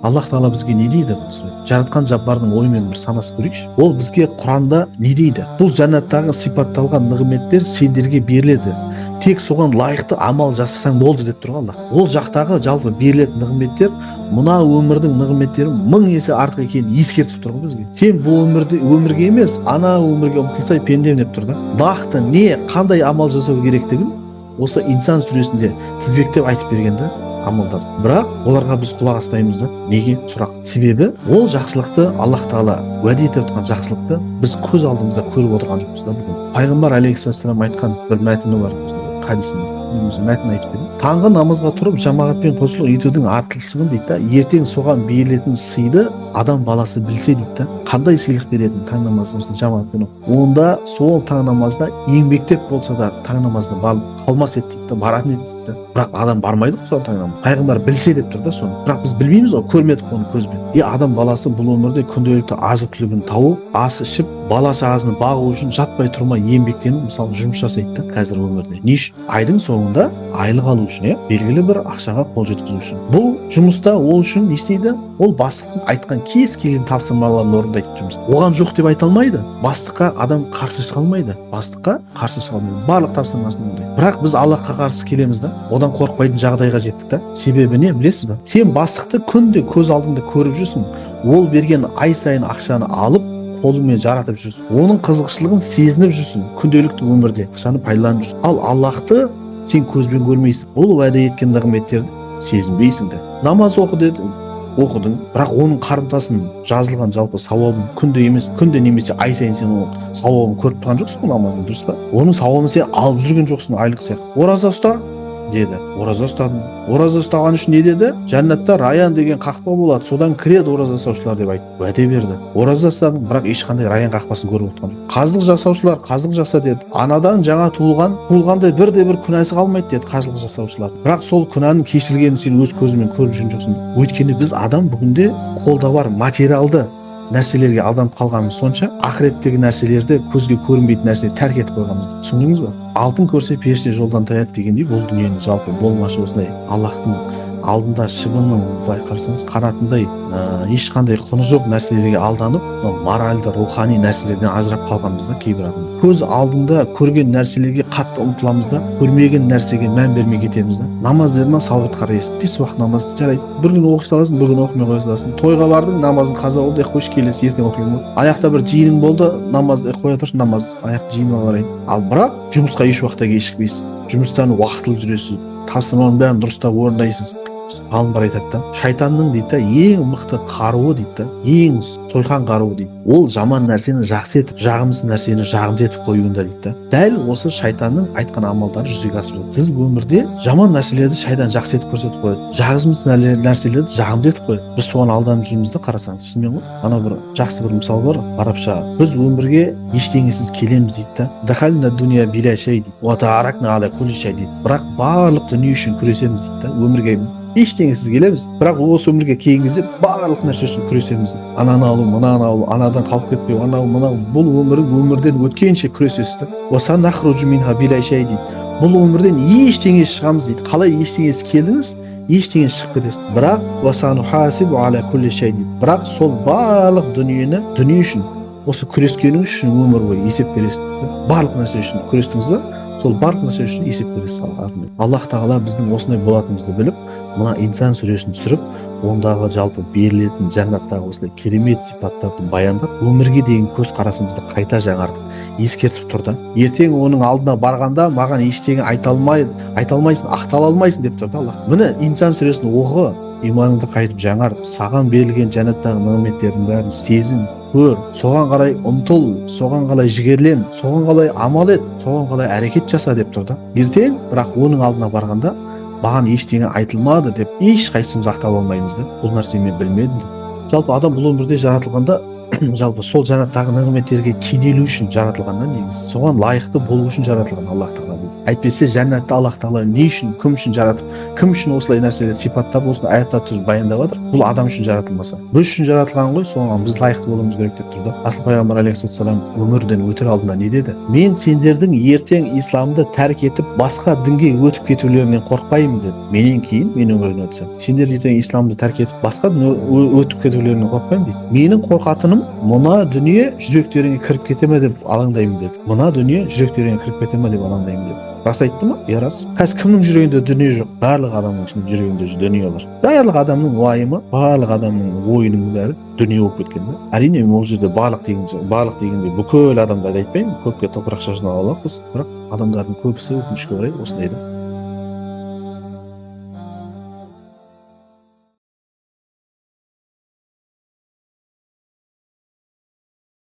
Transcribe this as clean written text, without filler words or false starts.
Аллах тағала бізге не дейді? Жаратқан Жаббардың ойымен бір санасып көрейікші. Ол бізге Құранда не дейді? Бұл жәннаттағы сипатталған нығметтер сендерге беріледі, тек соған лайықты амал жасасаң болды деп тұр ғой Аллах. Ол жақтағы жалпы берілетін нығметтер мына өмірдің нығметтері мың есе артық екенін ескертіп тұр ғой бізге. Сен бұл өмірде өмірге емес, ана өмірге ұмтылсай, пендем, деп тұр да. Нақты не, қандай амал жасау керектігін осы Инсан сүресінде тізбектеп айтып берген да амалдарды. Бірақ оларға біз құлақ аспаймыз да. Неге? Сұрақ. Себебі ол жақсылықты, Аллах тағала уәде етіп жатқан жақсылықты біз көз алдымызда көріп отырған жоқпыз да. Бүгін пайғамбар алейхиссалам айтқан бір мәтіні бар, хадисінде. Мен осы мәтін айтып берейін. Таңғы намазға тұрып, жамағатпен құлшылық етудің артықшылығын дейді да, ертең соған берілетін сыйды адам баласы білсе дейді да, қандай сыйлық беретін таң намазы осылай жамағатпен оқып, онда сол таң намазда еңбектеп болса да таң намазына барып қалмас еді дейді да, баратын еді дейді да. Бірақ адам бармайды ғой сол таң намаз. Пайғамбар білсе деп тұр да соны. Бірақ біз білмейміз ғой, көрмедік оны көзбен. И адам баласы бұл өмірде күнделікті азық түлігін тауып, ас ішіп, бала шағасын бағу үшін жатпай тұрмай еңбектеніп, мысалы, жұмыс жасайды да қазір өмірде. Не үшін? Айдың соңында айлық алу үшін, иә, белгілі бір ақшаға қол жеткізу үшін. Бұл жұмыста ол үшін не істейді? Ол бастықтың айтқан кез келген тапсырмаларын орындайды жұмыс. Оған жоқ деп айта алмайды, бастыққа адам қарсы шыға алмайды, бастыққа қарсы шыға алмайды, барлық тапсырмасын орындайды. Бірақ біз Аллахқа қарсы келеміз да, одан қорықпайтын жағдайға жеттік та. Себебі не, білесіз ба? Сен бастықты күнде көз алдыңда көріп жүрсің, ол берген ай сайын ақшаны алып, қолыңмен жаратып жүрсің, оның қызықшылығын сезініп жүрсің, күнделікті өмірде ақшаны пайдаланып жүрсің. Ал Аллахты сен көзбен көрмейсің, ол уәде еткен нығметтерді сезінбейсің де. Намаз оқы деді, оқыдың, бірақ оның қарымтасын, жазылған жалпы сауабын күнде емес, күнде немесе ай сайын сен оның сауабын көріп тұрған жоқсың ғой намаздың, дұрыс па? Оның сауабын сен алып жүрген жоқсың айлық сияқты. Ораза ұста деді, ораза ұстадым. Ораза ұстаған үшін не деді? Жәннатта Раян деген қақпа болады, содан кіреді ораза ұстаушылар деп айтты, уәде берді. Ораза ұстадым, бірақ ешқандай Раян қақпасын көріп отырған жоқ. Қазылық жасаушылар, қазылық жаса деді. Анадан жаңа туылған туылғандай бірде бір күнәсі қалмайды деді қажылық жасаушылар. Бірақ сол күнәнің кешірілгенін сен өз көзіңмен көріп жүрген жоқсың. Өйткені біз адам бүгінде қолда бар материалды нәрселерге алданып қалғанымыз сонша, ақыреттегі нәрселерді, көзге көрінбейтін нәрсені тәрк етіп қойғанбыз. Түсіндіңіз ба? Алтын көрсе, періште жолдан таяды дегендей, бұл дүниенің жалпы болмашы осындай Аллахтың алдында шыбынның, былай қарасаңыз, қанатындай ешқандай құны жоқ нәрселерге алданып, мынау моральды, рухани нәрселерден ажырап қалғанбыз да. Кейбір адам көз алдында көрген нәрселерге қатты ұмтыламыз да, көрмеген нәрсеге мән бермей кетеміз да. Намаз деді ма, салауат қарайсың, бес уақыт намаз, жарайды, бір күн оқи саласың, бір күн оқымай қоя саласың. Тойға бардың, намазың қаза болды, ей, қойшы, келесі ертең оқимын ғой. Аяқта бір жиының болды, намаз, ей, қоя тұршы, намаз аяқ, жиынға барайын. Ал бірақ жұмысқа еш уақытта кешікпейсіз, жұмыстан уақытылы жүресіз, тапсырманың бәрін дұрыстап орындайсыз. Ғалымдар айтады да, шайтанның дейді да ең мықты қаруы дейді да, ең сойқан қаруы дейді, ол жаман нәрсені жақсы етіп, жағымсыз нәрсені жағымды етіп қоюында дейді да. Дәл осы шайтанның айтқан амалдары жүзеге асып жатыр. Сіз өмірде жаман нәрселерді шайтан жақсы етіп көрсетіп қояды, жағымсыз нәрселерді жағымды етіп қояды. Біз соған алданып жүрміз да. Қарасаңыз, шынымен ғой. Ана бір жақсы бір мысал бар арабша: біз өмірге ештеңесіз келеміз дейді да, «Дахальна дуния биля шай» дейді, «Уа тааракна аля кулли шай» дейді, бірақ барлық дүние үшін күресеміз дейді да. Өмірге ештеңесіз келеміз, бірақ осы өмірге келген кезде барлық нәрсе үшін күресеміз: ананы алу, мынаны алу, анадан қалып кетпеу, анау мынау. Бұл өмір, өмірден өткенше күресесіз да. «Уа нахруджу минха биля шай» дейді, бұл өмірден ештеңесіз шығамыз дейді. Қалай ештеңесіз келдіңіз, ештеңе шығып кетесіз. Бірақ «Уа санухасибу аля кулли шай» дейді, бірақ сол барлық дүниені, дүние үшін осы күрескеніңіз үшін өмір бойы есеп бересіз дейді. Барлық нәрсе үшін күрестіңіз ба, сол барлық нәрсе үшін есеп бересіз. Аллах тағала біздің осындай болатынымызды біліп, мына Инсан сүресін түсіріп, ондағы жалпы берілетін жәннаттағы осындай керемет сипаттарды баяндап, өмірге деген көзқарасымызды қайта жаңартып, ескертіп тұр да. Ертең оның алдына барғанда маған ештеңе айта алмайсың, ақтала алмайсың деп тұр да Аллах. Міне, Инсан сүресін оқы, иманыңды қайтып жаңарт, саған берілген жәннаттағы нығметтердің бәрін сезін, көр, соған қарай ұмтыл, соған қалай жігерлен, соған қалай амал ет, соған қалай әрекет жаса деп тұр да. Ертең бірақ оның алдына барғанда маған ештеңе айтылмады деп ешқайсымыз ақтала алмаймыз да, бұл нәрсені мен білмедім деп. Жалпы адам бұл өмірде жаратылғанда, жалпы сол жәннаттағы нығметтерге кенелу үшін жаратылған да негізі, соған лайықты болу үшін жаратылған. Аллах тағала Әйтпесе жәннатты Аллах Тағала не үшін, кім үшін жаратып, кім үшін осылай нәрселерді сипаттап, осындай аяттар түзіп баяндап жатыр? Бұл адам үшін жаратылмаса, біз үшін жаратылған ғой, соған біз лайықты болуымыз керек деп тұр да. Асыл пайғамбар алейхиссалам өмірден өтер алдында не деді? «Мен сендердің ертең исламды тәрк етіп, басқа дінге өтіп кетулерінен қорықпаймын», – деді. Менен кейін, мен өмірден өтсем, сендер ертең исламды тәрк етіп, басқа дінге өтіп кетулерінен қорықпаймын дейді. Менің қорқатыным, мына дүние жүректеріңе кіріп кете ме деп алаңдаймын деді. Мына дүние жүректеріңе кіріп кете ме деп алаңдаймын деді. Рас айтты ма? Иә, рас. Қазір кімнің жүрегінде дүние жоқ? Барлық адамның ішінде, жүрегінде дүние бар. Барлық адамның уайымы, барлық адамның ойының бәрі дүние болып кеткен да. Әрине, мен ол жерде барлық дегенде бүкіл адамдарды айтпаймын, көпке топырақ шашын алақпыз, бірақ адамдардың көбісі, өкінішке орай, осындай да.